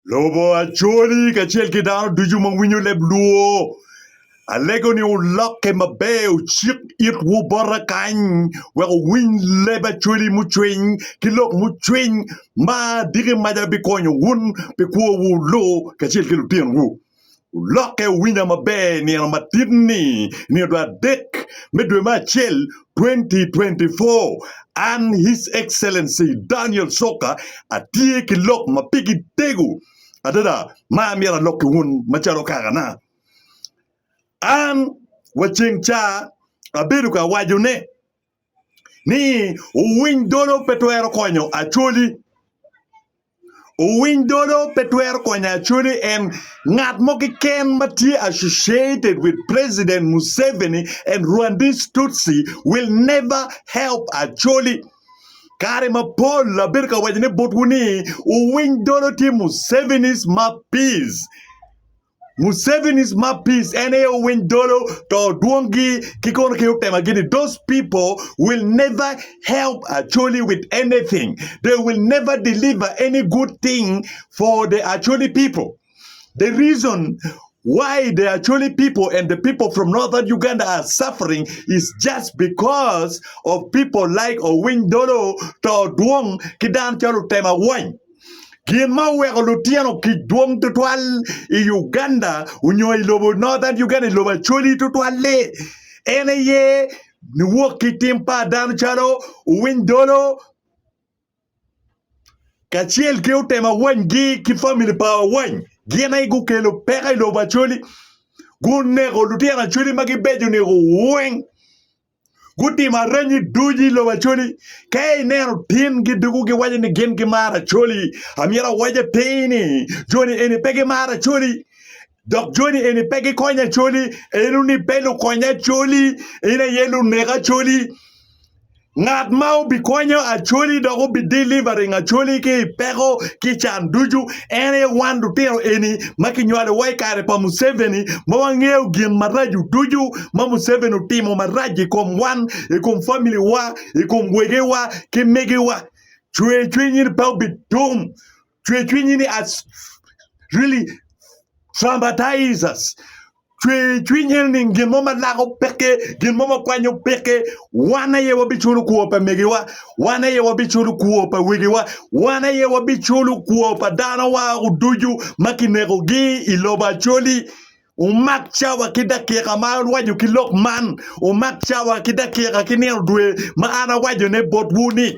Lobo Acholi kacel ki dano ducu ma winyo leb Luo, alego ni wulokke maber wucik itwu bota kany wek wuwiny leb Acholi mucwiny ki lok mucwiny ma diki maca bikonyo wun pi kwowu lu kacel ki lutinwu. Wulokke wuwinya maber i nino matit-ni, nino dwe adek me dwe me acel, 2024. An His Excellency Daniel Soka atye ki lok ma pigi tego adada ma amyero alok ki wun macalo kakana. An wa ceng ca abedo ka wacone ni wuwiny dolo pe twero konyo Acholi. Owiny dodo pe twero konyo Acholi en ngat mo keken ma tye associated with President Museveni and Rwandese Tutsi will never help Acholi. Kare mapol abedo ka waco ne botwu ni Owiny dodo tye Museveni's mouthpiece. Museveni's mouthpiece en aye owiny dolo to dwongi ki kono ki otema gini those people will never help Acholi with anything they will never deliver any good thing for the Acholi people the reason why the Acholi people and the people from northern Uganda are suffering is just because of people like Owiny Dolo to dwong ki dano calo otema wany. Gin ma oweko lutino kic dwong tutwal i Uganda onyo i lobo Northern Uganda i lobo Acholi tutwal-li en aye niwok ki tim pa dano calo Owiny Dolo kacel ki Otema Awanygi ki famili pa Awany gin aye gukelo peko i lobo Acholi guneko lutino Acholi ma gibeco-ni weng. Gutimo aranyi ducu i lobo Acholi. Ka ineno tin gidugo giwaco ni gin gimaro Acholi, amyero awac atir ni joni eni pe gimaro Acholi, dok joni eni pe gikonyo Acholi, eno-ni pe lukony Acholi, en aye lunek Acholi. Ngat ma obikonyo Acholi dok obi delivering Acholi ki i peko ki can ducu en aye wan lutino eni ma kinywalowa i kare pa Museveni ma wangeyo gin maraco ducu ma Museveni otimo marac i kom wan, i kom familiwa, i kom wegewa ki megiwa. Cwer cwinyi ni pe obitum. Cwer cwinyi ni as really traumatized us. Cwer cwiny eno ni gin mo ma lako peke, gin mo ma kwanyo peke, wan aye wabiculo kwor pa megiwa, wan aye wabiculo kwor pa wegiwa, wan aye wabiculo kwor pa danowa ducu ma kinekogi i lobo Acholi. Wumak cawa ki dakika ma awaco ki lok man, wumak cawa ki dakika ki nino dwe ma an awacone botwu ni,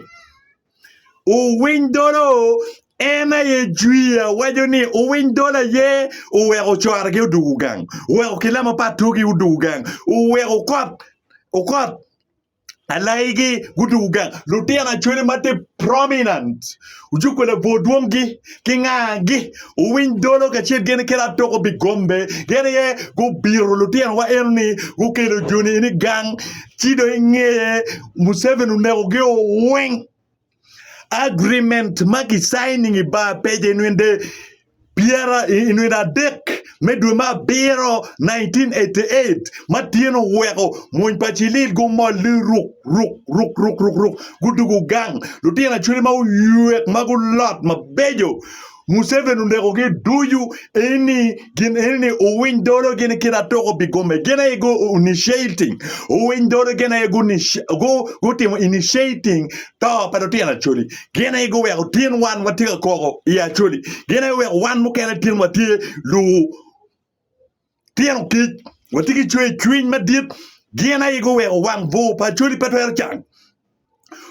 Wuwiny dolo, en aye jwi awaco ni, Wuwiny dolo aye oweko corgi odwogo gang, oweko kilama pa atugi odwogo gang, oweko okot okot Alaigi gudugo gang lutino Acholi ma tye prominent ojuko labwor dwongi ki ngagi owiny dolo kacel gin ki latoko bigombe gin aye gubito lutino wa eno ni gukelo joni eni gang ci dong ingeye Museveni onekogi weng agreement ma ki signing i bar pece nwinde pyera i nino adek me dwe me abiro 1988 ma tyen oweko mony pa Cilil gumol-li ruk ruk ruk ruk ruk ruk gudugo gang lutino Acholi ma oywek ma gulot mabeco Museveni onekogi ducu eni gin eni owiny dolo gin kit atoko bigome gin aye gu initiating owiny dolo gin aye gutimo initiating to pa lutino Acholi Gin aye guweko tin wan watye ka koko i Acholi. Gin aye guweko wan mukene tin watye lutino kic, watye ki cwercwiny madit. Gin aye guweko wang bur pa Acholi pe twero cang.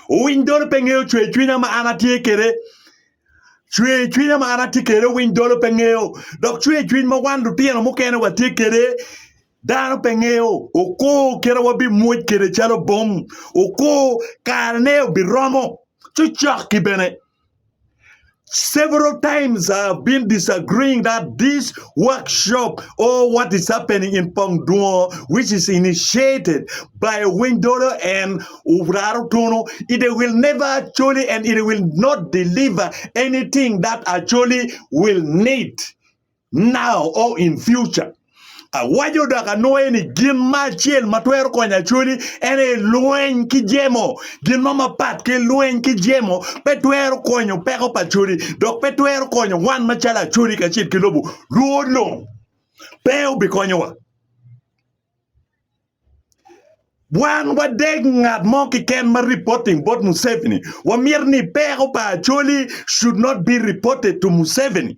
Owiny dolo pe ngeyo cwercwinya ma an atye kwede. Cwercwinya ma an atye kwede owiny dolo pe ngeyo. Dok cwercwiny ma wan lutino mukene watye kwede Dano pe ngeyo okur kite wabimwoc kwede calo bom, okur karene obiromo cocok-ki bene. Several times I have been disagreeing that this workshop or what is happening in Pong Dwongo which is initiated by Owiny Dolo and Uraro Tunu, it will never actually and it will not deliver anything that Acholi will need. now or in future. Awaco dok anwoyo ni gin ma acel ma twero konyo Acholi en aye lweny ki jemo. Gin mo mapat ki lweny ki jemo pe twero konyo peko pa Acholi dok pe twero konyo wan macalo Acholi kacel ki lobo Luo lung. Pe obikonyowa. Wan wadeg ngat mo keken ma reporting bot Museveni. Wamito ni peko pa Acholi should not be reported to Museveni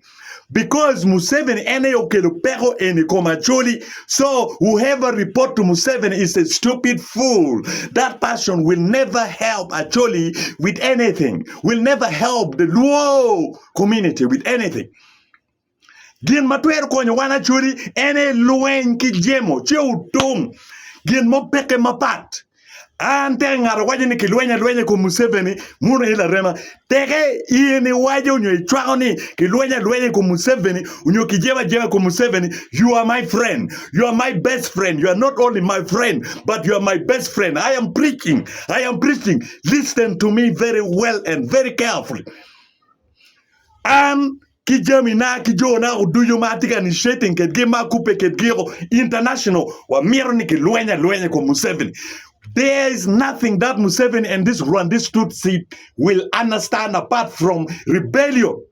because Museveni en aye okelo peko eni i kom Acholi so whoever report to Museveni is a stupid fool. That person will never help Acholi with anything, will never help the Luo community with anything. Gin ma twero konyo wan Acholi en aye lweny ki jemo ci otum gin mo peke mapat. An teke ngat owaco ni kilweny alwenya i kom Museveni muno aye larema. Teke in iwaco nyo icwako ni kilweny alwenya i kom Museveni nyo kijemo ajema i kom Museveni you are my friend, you are my best friend, you are not only my friend but you are my best friend. I am preaching, I am preaching, listen to me very well and very carefully. An ki jamina ki jona ducu ma atye ka initiating kedgi ma akubbe kedgi international wamito ni kilweny alwenya i kom Museveni. There is nothing that Museveni and this Rwandese Tutsi will understand apart from rebellion.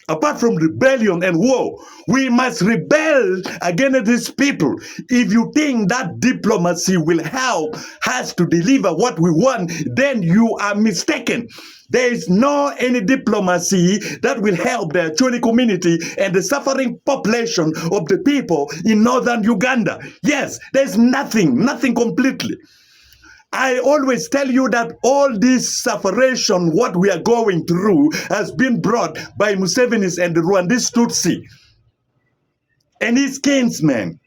Apart from rebellion and war, we must rebel against these people. If you think that diplomacy will help us to deliver what we want, then you are mistaken. There is no any diplomacy that will help the Acholi community and the suffering population of the people in northern Uganda. Yes, there's nothing, nothing completely. I always tell you that all this sufferation, what we are going through, has been brought by Museveni's and the Rwandese Tutsi and his kinsmen.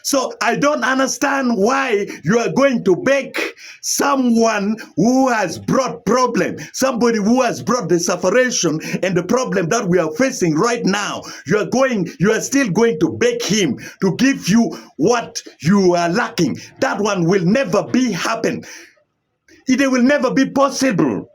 So I don't understand why you are going to beg someone who has brought problem, somebody who has brought the sufferation and the problem that we are facing right now. You are going, you are still going to beg him to give you what you are lacking. That one will never be happen. It will never be possible.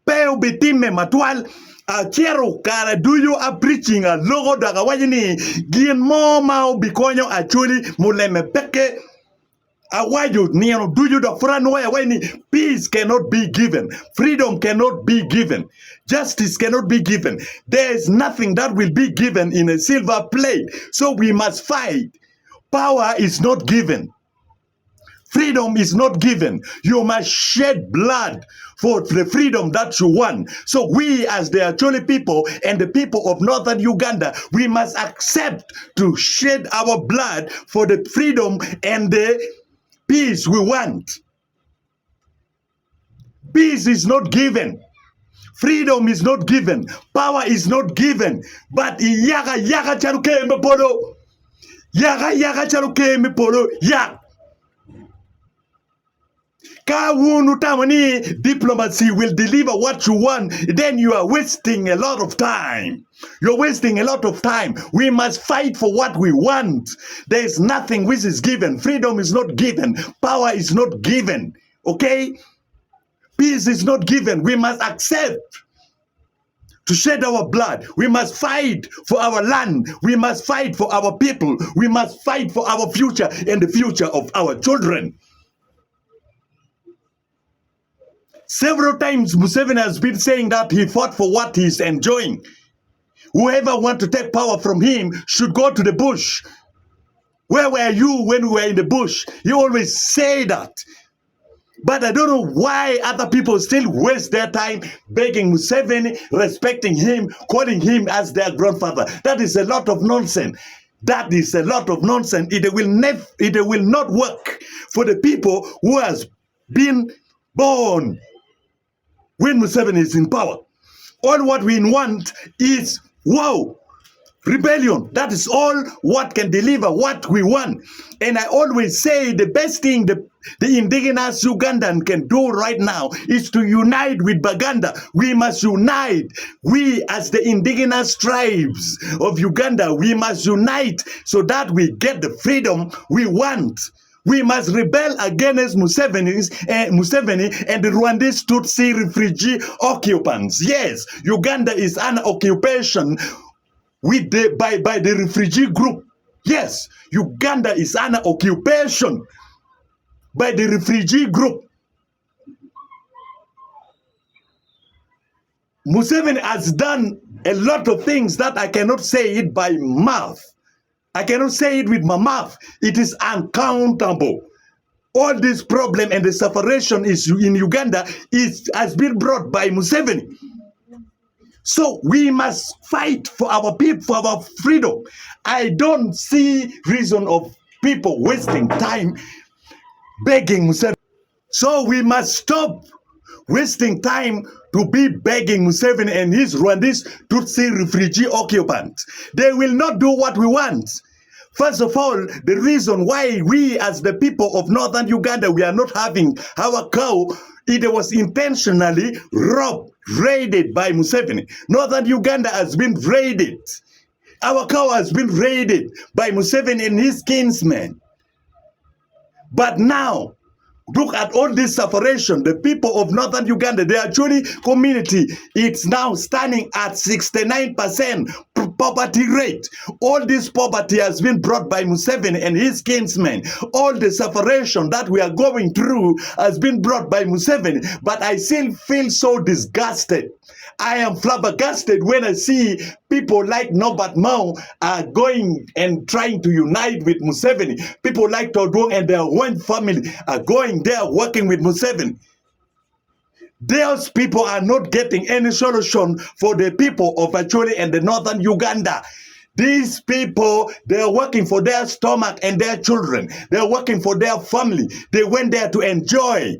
Pe obitimme matwal. Acito kare ducu a preaching aloko dok awaco ni gin mo ma obikonyo Acholi muleme peke. Awaco nino ducu dok pud anwoyo awaco ni peace cannot be given, freedom cannot be given, justice cannot be given. There is nothing that will be given in a silver plate. So we must fight. Power is not given. Freedom is not given. You must shed blood for the freedom that you want. So we as the Acholi people and the people of northern Uganda, we must accept to shed our blood for the freedom and the peace we want. Peace is not given. Freedom is not given. Power is not given. But iyaka yaka calo ker me polo. Yaka yaka calo ker me polo. Yak. Ka wun wutamo ni diplomacy will deliver what you want, then you are wasting a lot of time. You're wasting a lot of time. We must fight for what we want. There is nothing which is given. Freedom is not given. Power is not given. Okay? Peace is not given. We must accept to shed our blood. We must fight for our land. We must fight for our people. We must fight for our future and the future of our children. Several times Museveni has been saying that he fought for what he's enjoying. Whoever want to take power from him should go to the bush. Where were you when we were in the bush? He always say that. But I don't know why other people still waste their time begging Museveni, respecting him, calling him as their grandfather. That is a lot of nonsense. That is a lot of nonsense. It will never, it will not work for the people who has been born when Museveni is in power. All what we want is wow, rebellion. That is all what can deliver what we want. And I always say the best thing the, the indigenous Ugandan can do right now is to unite with Baganda. We must unite. We, as the indigenous tribes of Uganda, we must unite so that we get the freedom we want. We must rebel against Museveni's, eh, Museveni and the Rwandese Tutsi refugee occupants. Yes, Uganda is an occupation. with the, by, by the refugee group. Yes, Uganda is under occupation by the refugee group. Museveni has done a lot of things that I cannot say it by mouth. I cannot say it with my mouth. It is uncountable. All this problem and the separation is in Uganda is has been brought by Museveni. So we must fight for our people, for our freedom. I don't see reason of people wasting time begging Museveni. So we must stop wasting time to be begging Museveni and his Rwandese Tutsi refugee occupants. They will not do what we want. First of all, the reason why we as the people of northern Uganda, we are not having our cow, it was intentionally robbed, raided by Museveni. Northern Uganda has been raided. Our cow has been raided by Museveni and his kinsmen. But now, look at all this separation. The people of northern Uganda, the Acholi community, it's now standing at 69% poverty rate. All this poverty has been brought by Museveni and his kinsmen. All the separation that we are going through has been brought by Museveni. But I still feel so disgusted. I am flabbergasted when I see people like Norbert Mao are going and trying to unite with Museveni. People like Todwong and their one family are going there working with Museveni. Those people are not getting any solution for the people of Acholi and the northern Uganda. These people, they are working for their stomach and their children. They are working for their family. They went there to enjoy.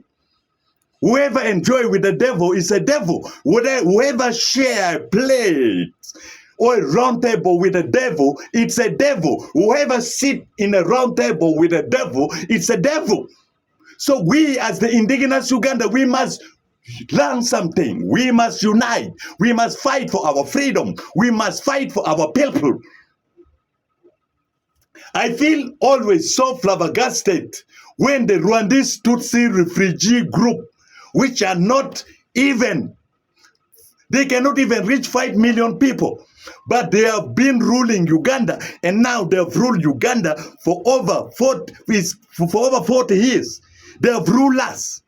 Whoever enjoy with the devil is a devil. Whoever share plate or a round table with the devil, it's a devil. Whoever sit in a round table with the devil, it's a devil. So we as the indigenous Uganda, we must learn something. We must unite. We must fight for our freedom. We must fight for our people. I feel always so flabbergasted when the Rwandese Tutsi refugee group, which are not even, they cannot even reach 5 million people, but they have been ruling Uganda, and now they have ruled Uganda for over 40, for over 40 years. They have ruled us.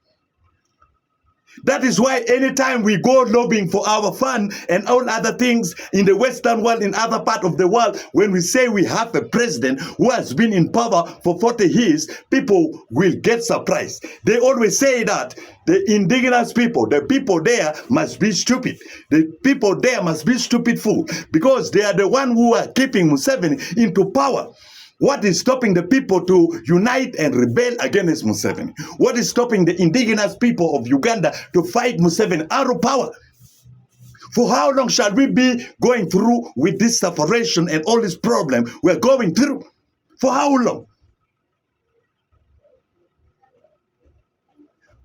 That is why anytime we go lobbying for our fund and all other things in the Western world, in other part of the world, when we say we have a president who has been in power for 40 years, people will get surprised. They always say that the indigenous people, the people there must be stupid. The people there must be stupid fool because they are the one who are keeping Museveni into power. What is stopping the people to unite and rebel against Museveni? What is stopping the indigenous people of Uganda to fight Museveni out of power? For how long shall we be going through with this separation and all this problem we're going through? For how long?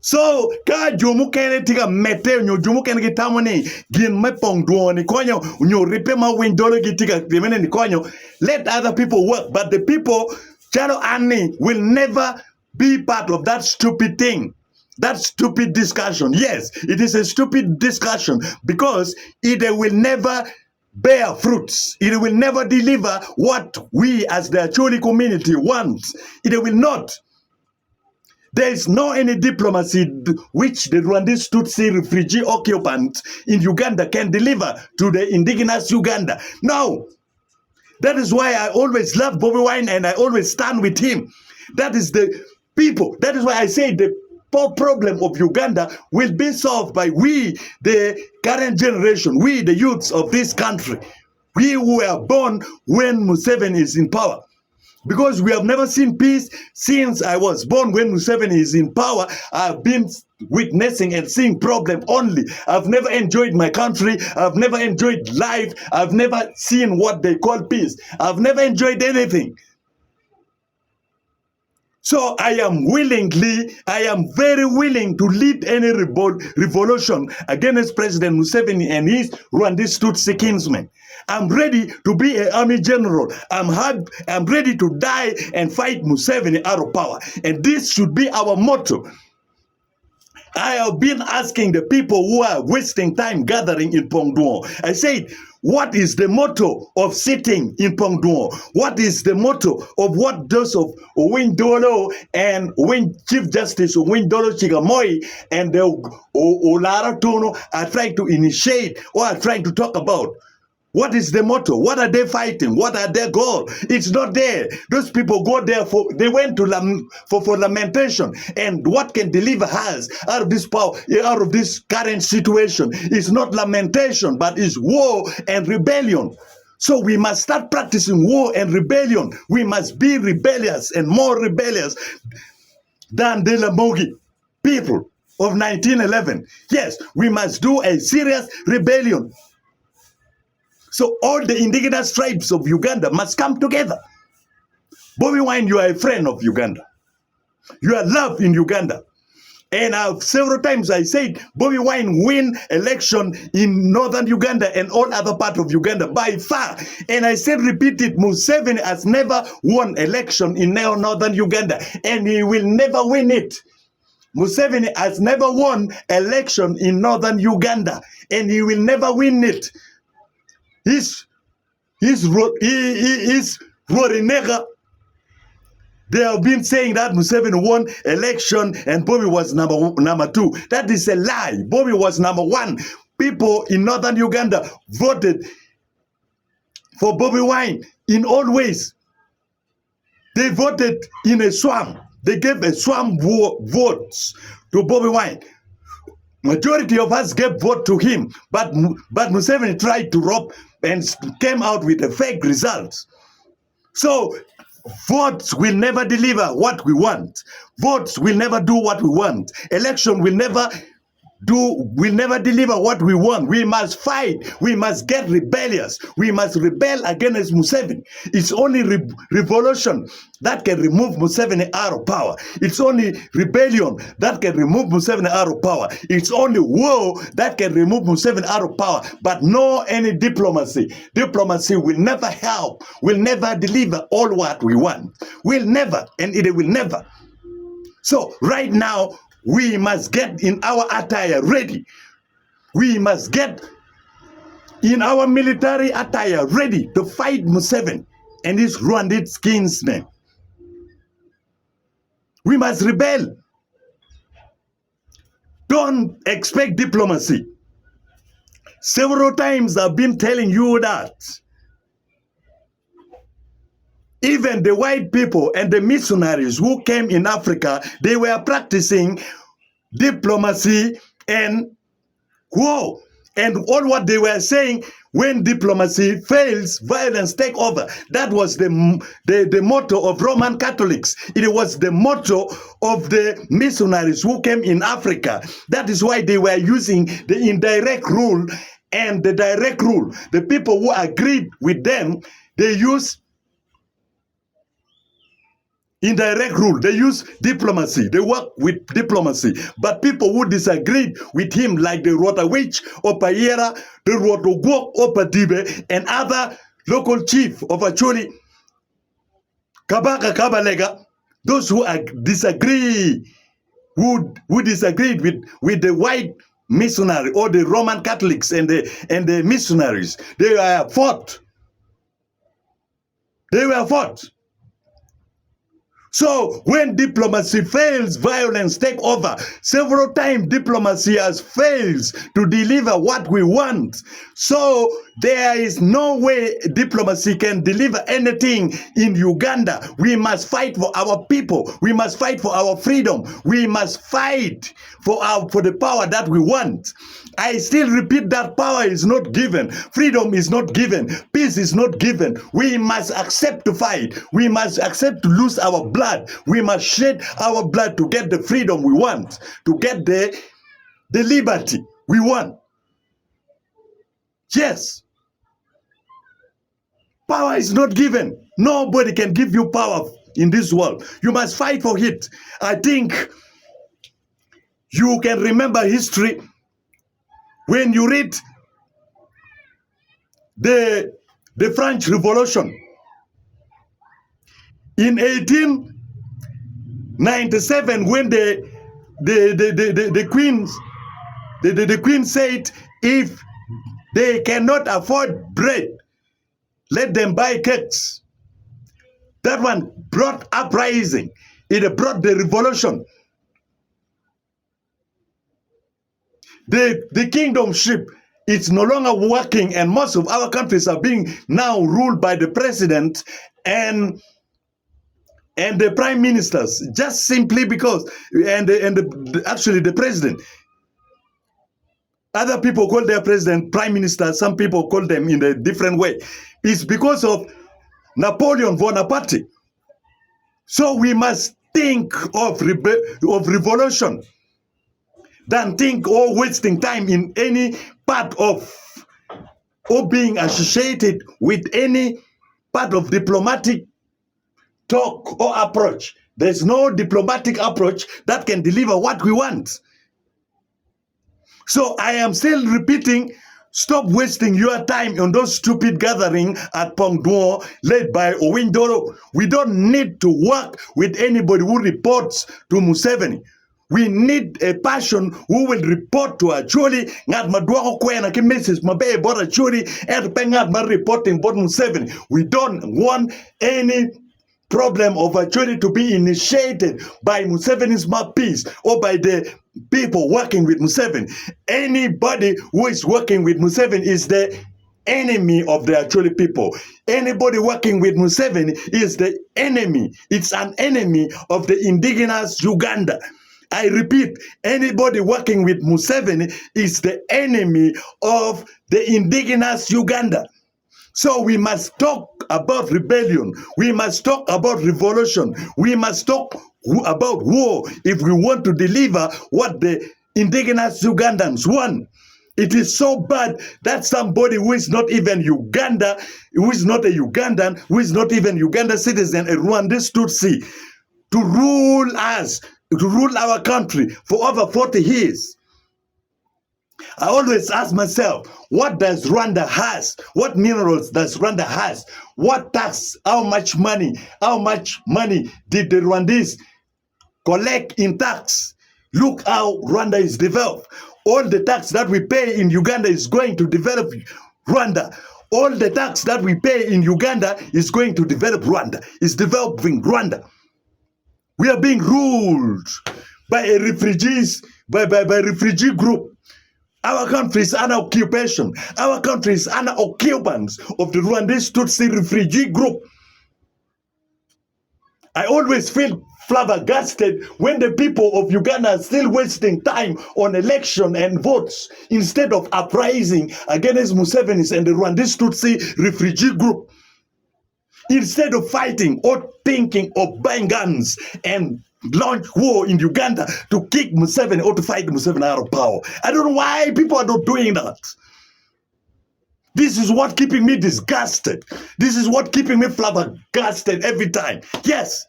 So ka jo mukene tye ka medde nyo jo mukene gitamo ni gin me pong dwongo-ni konyo nyo ribbe ma winy dolo-gi tye ka timmene-ni konyo, let other people work but the people calo an-ni will never be part of that stupid thing, that stupid discussion. Yes, it is a stupid discussion because it will never bear fruits. It will never deliver what we as the Acholi community want. It will not. There is no any diplomacy which the Rwandese Tutsi refugee occupant in Uganda can deliver to the indigenous Uganda. No, that is why I always love Bobi Wine and I always stand with him. That is the people. That is why I say the poor problem of Uganda will be solved by we, the current generation, we, the youths of this country. We who were born when Museveni is in power. Because we have never seen peace since I was born. When Museveni is in power, I've been witnessing and seeing problem only. I've never enjoyed my country. I've never enjoyed life. I've never seen what they call peace. I've never enjoyed anything. So I am willingly, I am very willing to lead any revol- revolution against President Museveni and his Rwandese Tutsi kinsmen. I'm ready to be an army general. I'm hard, I'm ready to die and fight Museveni out of power. And this should be our motto. I have been asking the people who are wasting time gathering in Pongdwongo. I said, what is the motto of sitting in Pongdwongo? What is the motto of what those of Owiny Dolo and Owiny Chief Justice Owiny Dolo Chigamoi and the Olara Tono are trying to initiate or are trying to talk about? What is the motto? What are they fighting? What are their goal? It's not there. Those people go there for they went to lam, for, for lamentation. And what can deliver us out of this power, out of this current situation is not lamentation, but is war and rebellion. So we must start practicing war and rebellion. We must be rebellious and more rebellious than the Lamogi people of 1911. Yes, we must do a serious rebellion. So all the indigenous tribes of Uganda must come together. Bobi Wine, you are a friend of Uganda. You are loved in Uganda. And I've, several times I said Bobi Wine win election in northern Uganda and all other part of Uganda by far. And I said repeat it, Museveni has never won election in northern Uganda and he will never win it. Museveni has never won election in northern Uganda and he will never win it. His his he, he, his Rorinega they have been saying that Museveni won election and Bobi was number number two. That is a lie. Bobi was number one. People in northern Uganda voted for Bobi Wine in all ways. They voted in a swamp. They gave a swamp votes to Bobi Wine. Majority of us gave vote to him, but but Museveni tried to rob and came out with a fake results. So votes will never deliver what we want. Votes will never do what we want. Election will never do will never deliver what we want. We must fight. We must get rebellious. We must rebel against Museveni. It's only re- revolution that can remove Museveni out of power. It's only rebellion that can remove Museveni out of power. It's only war that can remove Museveni out of power. But no any diplomacy. Diplomacy will never help, will never deliver all what we want. Will never, and it will never. So right now, we must get in our attire ready. We must get in our military attire ready to fight Museveni and his Rwandan kinsmen. We must rebel. Don't expect diplomacy. Several times I've been telling you that. Even the white people and the missionaries who came in Africa, they were practicing diplomacy and war. And all what they were saying, when diplomacy fails, violence take over. That was the, the, the motto of Roman Catholics. It was the motto of the missionaries who came in Africa. That is why they were using the indirect rule and the direct rule. The people who agreed with them, they used indirect rule. They use diplomacy. They work with diplomacy. But people who disagreed with him, like the Rotawich, Opayera, the Rotogwok, Opadibe, and other local chief of Acholi, Kabaka Kabalega, those who disagree, who, who disagreed with, with the white missionary or the Roman Catholics and the, and the missionaries, they were fought. They were fought. So when diplomacy fails, violence take over. Several times diplomacy has failed to deliver what we want. So there is no way diplomacy can deliver anything in Uganda. We must fight for our people. We must fight for our freedom. We must fight for our for the power that we want. I still repeat that power is not given. Freedom is not given. Peace is not given. We must accept to fight. We must accept to lose our blood. We must shed our blood to get the freedom we want, to get the, the liberty we want. Yes. Power is not given. Nobody can give you power in this world. You must fight for it. I think you can remember history when you read the, the French Revolution in 1897 when the, The, the, the, the, the queens, the, the, the queen said, if they cannot afford bread, let them buy cakes. That one brought uprising. It brought the revolution. The, the kingdomship is no longer working, and most of our countries are being now ruled by the president and and the prime ministers just simply because and the, and the, actually the president other people call their president prime minister some people call them in a different way it's because of napoleon bonaparte so we must think of rebe- of revolution than think or wasting time in any part of or being associated with any part of diplomatic talk or approach. There's no diplomatic approach that can deliver what we want. So I am still repeating stop wasting your time on those stupid gathering at Pongdwongo led by Owiny Dolo. We don't need to work with anybody who reports to Museveni. We need a person who will report to Acholi, ngat ma dwoko kwena ki message maber bot Acholi, ento pe ngat ma reporting bot Museveni. We don't want any problem of Acholi to be initiated by Museveni's mouthpiece or by the people working with Museveni. Anybody who is working with Museveni is the enemy of the Acholi people. Anybody working with Museveni is the enemy. It's an enemy of the indigenous Uganda. I repeat, anybody working with Museveni is the enemy of the indigenous Uganda. So we must talk about rebellion. We must talk about revolution. We must talk about war if we want to deliver what the indigenous Ugandans want. It is so bad that somebody who is not even Uganda, who is not a Ugandan, who is not even Uganda citizen, a Rwandese Tutsi, to rule us, to rule our country for over 40 years. I always ask myself, what does Rwanda has? What minerals does Rwanda has? What tax? How much money? How much money did the Rwandese collect in tax? Look how Rwanda is developed. All the tax that we pay in Uganda is going to develop Rwanda. All the tax that we pay in Uganda is going to develop Rwanda. Is developing Rwanda. We are being ruled by a refugees, by, by, by refugee group. Our country is under occupation. Our country is under occupants of the Rwandese Tutsi refugee group. I always feel flabbergasted when the people of Uganda are still wasting time on election and votes instead of uprising against Museveni and the Rwandese Tutsi refugee group. Instead of fighting or thinking of buying guns and launch war in Uganda to kick Museveni or to fight Museveni out of power. I don't know why people are not doing that. This is what keeping me disgusted. This is what keeping me flabbergasted every time. Yes.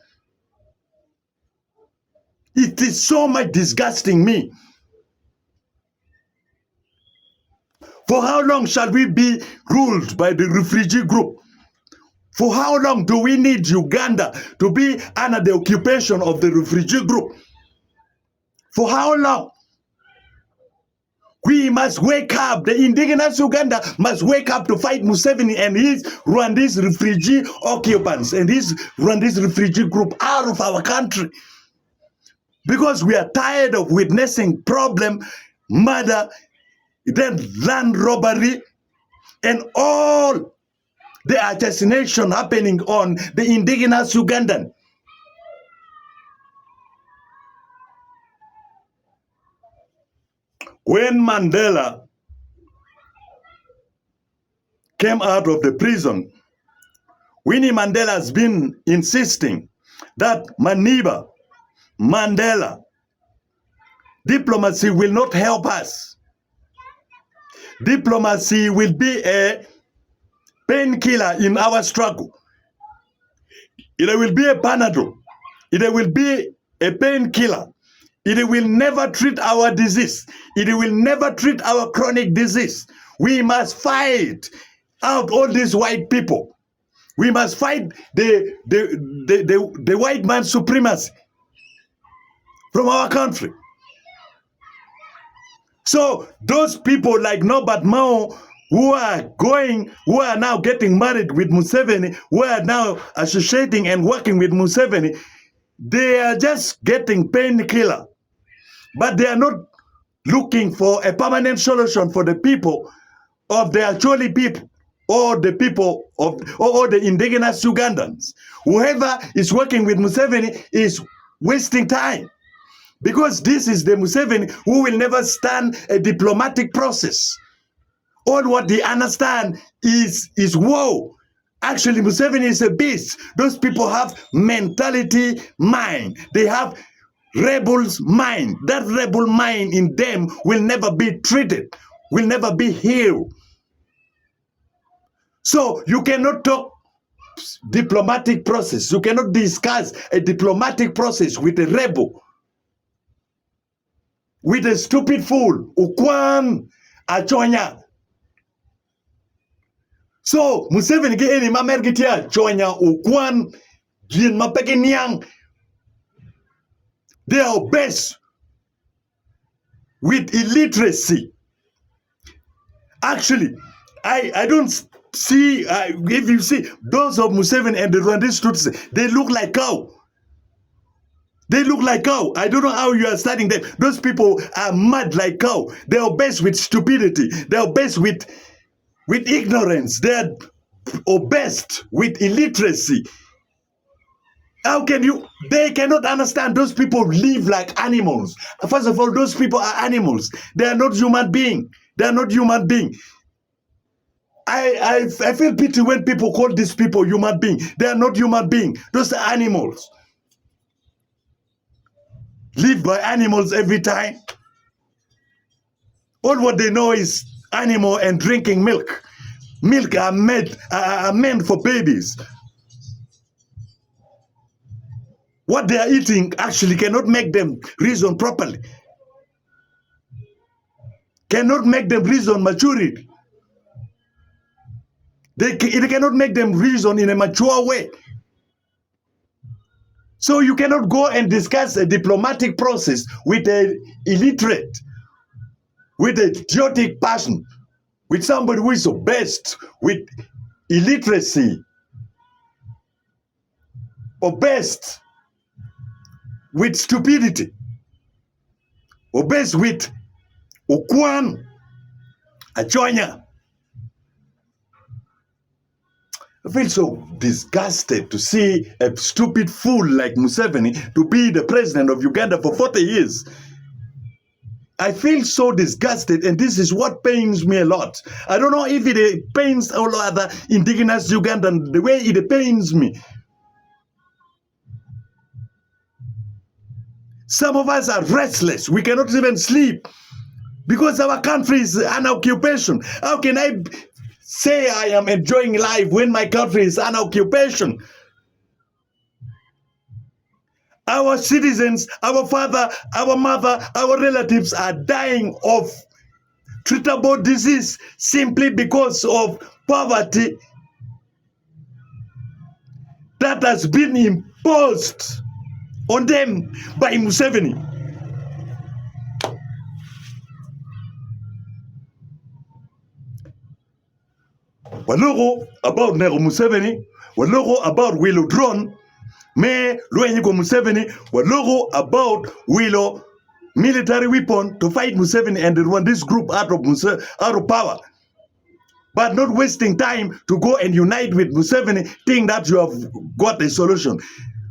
It is so much disgusting me. For how long shall we be ruled by the refugee group? For how long do we need Uganda to be under the occupation of the refugee group? For how long? We must wake up. The indigenous Uganda must wake up to fight Museveni and his Rwandese refugee occupants and his Rwandese refugee group out of our country. Because we are tired of witnessing problem, murder, then land robbery, and all the assassination happening on the indigenous Ugandan. When Mandela came out of the prison, Winnie Mandela has been insisting that Maniba, Mandela, diplomacy will not help us. Diplomacy will be a painkiller in our struggle. It will be a panadol. It will be a painkiller. It will never treat our disease. It will never treat our chronic disease. We must fight out all these white people. We must fight the, the, the, the, the white man supremacy from our country. So those people like Norbert Mao who are going, who are now getting married with Museveni, who are now associating and working with Museveni, they are just getting painkiller. But they are not looking for a permanent solution for the people of the Acholi people or the people of or, or the indigenous Ugandans. Whoever is working with Museveni is wasting time because this is the Museveni who will never stand a diplomatic process. All what they understand is is war. Actually, Museveni is a beast. Those people have mentality mind. They have rebels mind. That rebel mind in them will never be treated, will never be healed. So you cannot talk diplomatic process. You cannot discuss a diplomatic process with a rebel, with a stupid fool. Ukwan aconya. So Museveni ki eni ma mer gitye aconya ukwan gin ma pe giniang. They are obese with illiteracy. Actually, I, I don't see, uh, if you see those of Museveni and the Rwandese Tutsi, they look like cow. They look like cow. I don't know how you are studying them. Those people are mad like cow. They are obese with stupidity. They are obese with, with ignorance. They are obese with illiteracy. How can you? They cannot understand. Those people live like animals. First of all, those people are animals. They are not human being. They are not human being. I, I, I feel pity when people call these people human being. They are not human being. Those are animals. Live by animals every time. All what they know is animal and drinking milk. Milk are made are meant for babies. What they are eating actually cannot make them reason properly. Cannot make them reason maturity. They, it cannot make them reason in a mature way. So you cannot go and discuss a diplomatic process with an illiterate, with a idiotic person, with somebody who is obsessed with illiteracy, obsessed with stupidity, obsessed with ukwan, achonya. I feel so disgusted to see a stupid fool like Museveni to be the president of Uganda for 40 years. I feel so disgusted, and this is what pains me a lot. I don't know if it pains all other indigenous Ugandan the way it pains me. Some of us are restless. We cannot even sleep because our country is an occupation. How can I say I am enjoying life when my country is an occupation? Our citizens, our father, our mother, our relatives are dying of treatable disease simply because of poverty that has been imposed on them by Museveni. Waloko about neko Museveni, waloko about wilo drone me lweny i kom Museveni, waloko about wilo military weapon to fight Museveni and the Rwandese group out of, Muse- out of power. But not wasting time to go and unite with Museveni, think that you have got a solution.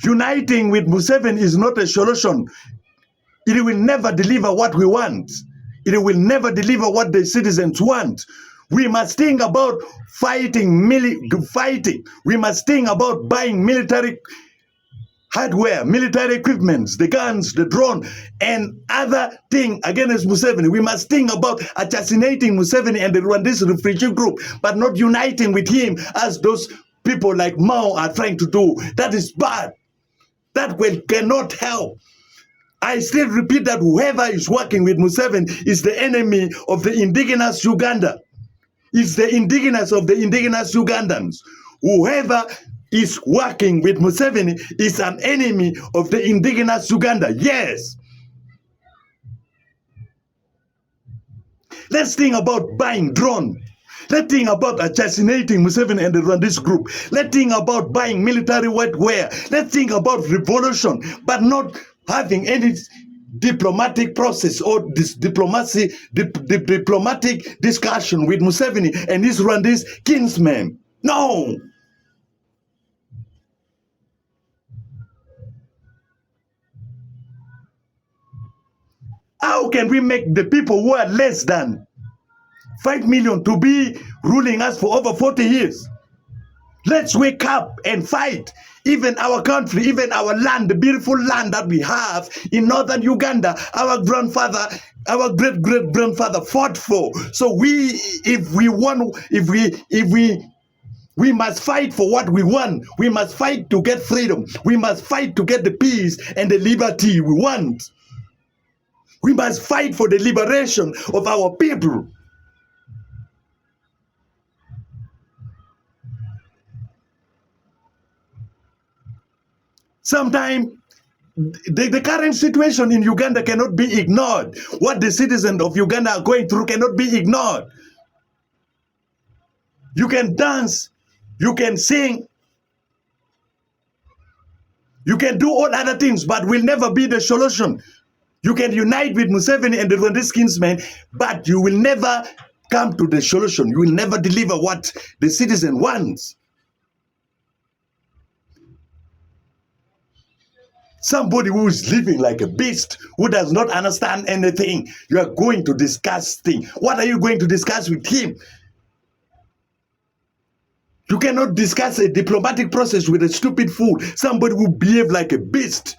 Uniting with Museveni is not a solution. It will never deliver what we want. It will never deliver what the citizens want. We must think about fighting, mili- fighting. We must think about buying military hardware, military equipments, the guns, the drone, and other thing against Museveni. We must think about assassinating Museveni and the Rwandese refugee group, but not uniting with him as those people like Mao are trying to do. That is bad. That will cannot help. I still repeat that whoever is working with Museveni is the enemy of the indigenous Uganda. Is the indigenous of the indigenous Ugandans. Whoever is working with Museveni is an enemy of the indigenous Uganda. Yes. Let's think about buying drone. Let's think about assassinating Museveni and the Rwandese group. Let's think about buying military whiteware. Let's think about revolution, but not having any diplomatic process or this diplomacy, dip, dip, diplomatic discussion with Museveni and his Rwandese kinsmen. No! How can we make the people who are less than 5 million to be ruling us for over 40 years? Let's wake up and fight. Even our country, even our land, the beautiful land that we have in northern Uganda, our grandfather, our great great grandfather fought for. So we, if we want, if we, if we We must fight for what we want. We must fight to get freedom. We must fight to get the peace and the liberty we want. We must fight for the liberation of our people. Sometimes the, the current situation in Uganda cannot be ignored. What the citizens of Uganda are going through cannot be ignored. You can dance, you can sing, you can do all other things, but will never be the solution. You can unite with Museveni and the Rwandese kinsmen, but you will never come to the solution. You will never deliver what the citizen wants. Somebody who is living like a beast, who does not understand anything, you are going to discuss things. What are you going to discuss with him? You cannot discuss a diplomatic process with a stupid fool, somebody who behave like a beast.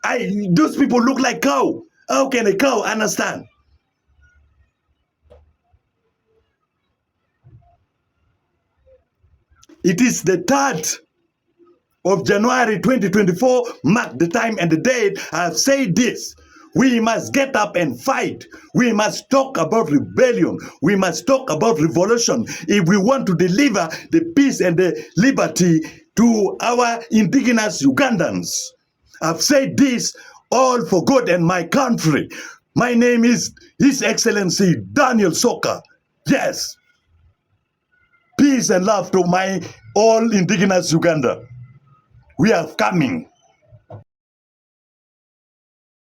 I those people look like cow. How can a cow understand? It is the third of January 2024, mark the time and the date. I have said this. We must get up and fight. We must talk about rebellion. We must talk about revolution if we want to deliver the peace and the liberty to our indigenous Ugandans. I've said this all for God and my country. My name is His Excellency Daniel Soka. Yes. Peace and love to my all indigenous Uganda. We are coming.